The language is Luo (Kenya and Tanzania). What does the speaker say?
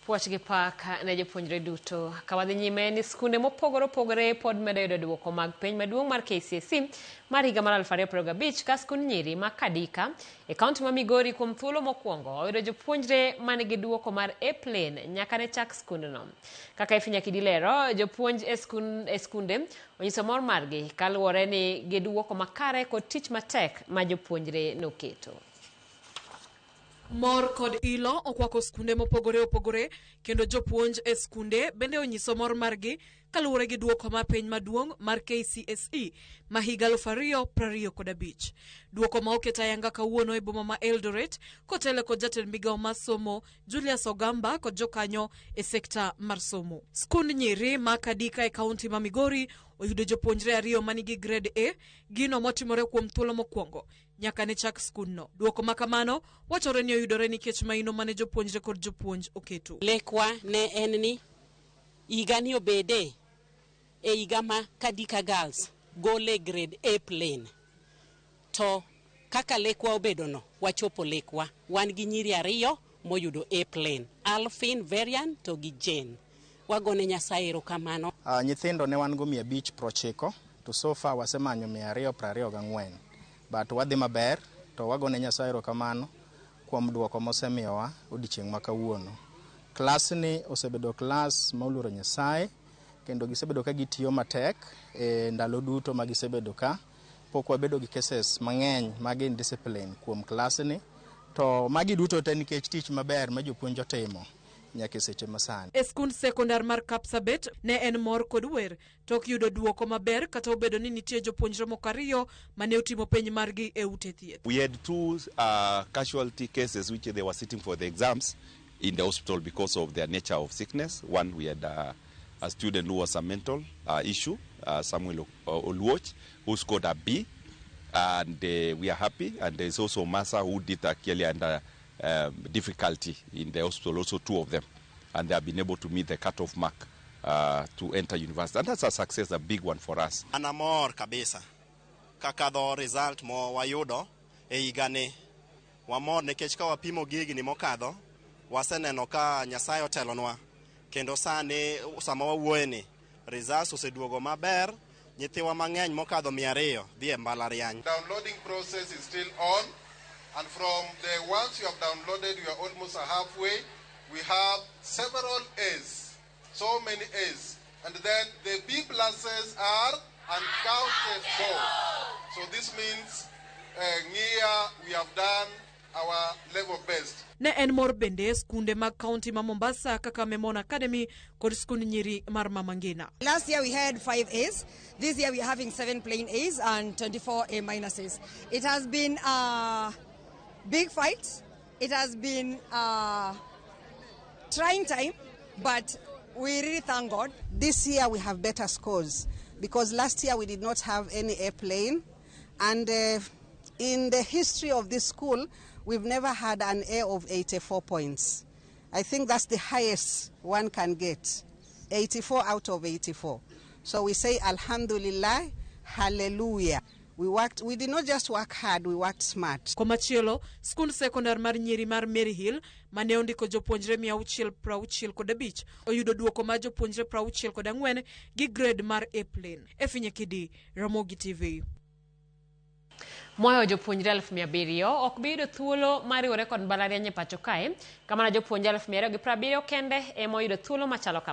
Puoch gi pak ne jopuonjre duto. Ka wadhi nyime ni skunde mopogore opogore pod medo yudo duoko mag penj maduong' mar KCSE mar higa mar 2025 ka skund nyiri ma Kadika e kaunti ma Migori kuom thuolo mokwongo oyudo jopuonjre manigi duoko mar A plain nyaka ne chak skundno. Kaka Effie Nyakidi lero, jopuonj e, skun, e skunde onyiso mor margi kaluwore ni gi duoko makare kod tich matek ma jopuonjre noketo. Mor kod ilo okwako skunde mopogore opogore kendo jopuonj e skunde bende onyiso mor margi kaluwore gi duoko ma penj maduong' mar KCSE ma higa 2025. Duoko ma oket ayanga kawuono e boma ma Eldoret kotelo kod jatend migawo mar somo Julius Ogamba kod jokanyo e sekta mar somo. Skund nyiri ma Kadika e kaunti ma Migori oyudo jopuonjre ariyo manigi grade A, gino motimore kuom thuolo mokwongo nyaka ne chak skundno. Duoko ma kamano wachore ni oyudore nikech maino mane jopuonjre kod jopuonj oketo. Lekwa ne en ni higa ni obede e higa ma Kadika Girls gole grade A plain. To kaka lekwa obedono, wachopo lekwa. Wan gi nyiri ariyo moyudo A plain, Alfin Verian to gi Jane. Wagone Nyasaye erokamano. Nyithindo ne wan go 590 to so far wasemanyo 224, but wadhi maber to wagone Nyasaye erokamano kuom duoko mosemiyowa odiochieng' ma kawuono. Klas ni osebedo klas ma oluoro Nyasaye kendo gisebedo ka gitiyo matek e ndalo duto ma gisebedo ka. Pok wabedo gi cases mang'eny mag indiscipline kuom klas ni, to magi duto te nikech tich maber ma jopuonj otimo nyaka e seche masani. E skund sekondar mar Kapsabet ne en mor kod wer tok yudo duoko maber kata obedo ni nitie jopuonjre moko ariyo mane otimo penj margi e ute thieth. We had two casualty cases which they were sitting for the exams in the hospital because of their nature of sickness. One, we had a student who was a mental issue, Samuel Oluoch, who scored a B, and we are happy. And there is also Masa, who did actually under difficulty in the hospital, also two of them, and they have been able to meet the cutoff mark to enter university. And that's a success, a big one for us. An amor kabisa kakadho result mo wayudo e higani. Wamor nikech ka wapimo gi higni mokadho, waseneno ka Nyasaye otelonwa kendo sani sama wawuoye ni results oseduogo maber, nyithiwa mang'eny mokadho 200 dhi e mbalariany. Downloading process is still on, and from the ones you have downloaded, we are almost halfway. We have several A's, so many A's, and then the B pluses are uncounted for. So this means here we have done our level best. Ne en mor bende e skunde mag kaunti ma Mombasa kaka Memon Academy kod skund nyiri mar Mama Ngina. Last year we had 5 A's. This year we are having 7 plain A's and 24 A minuses. It has been a big fight. It has been a trying time, but we really thank God. This year we have better scores because last year we did not have any A plain, and in the history of this school we've never had an A of 84 points. I think that's the highest one can get, 84 out of 84. So we say Alhamdulillah, Hallelujah. We worked, we did not just work hard, we worked smart. Komachielo, skund sekondar mar nyiri mar Mary Hill mane ondiko jopuonjre 665 oyudo duoko mar jopuonjre 64 gi grade mar A plain. Effie Nyakidi, Ramogi TV. Moyo jopuonjre 700,000 ok bi yudo thuolo mar riwore kod mbalariany e pacho kae, kamano jopuonjre 270,000 kende ema oyudo thuolo machalo kama.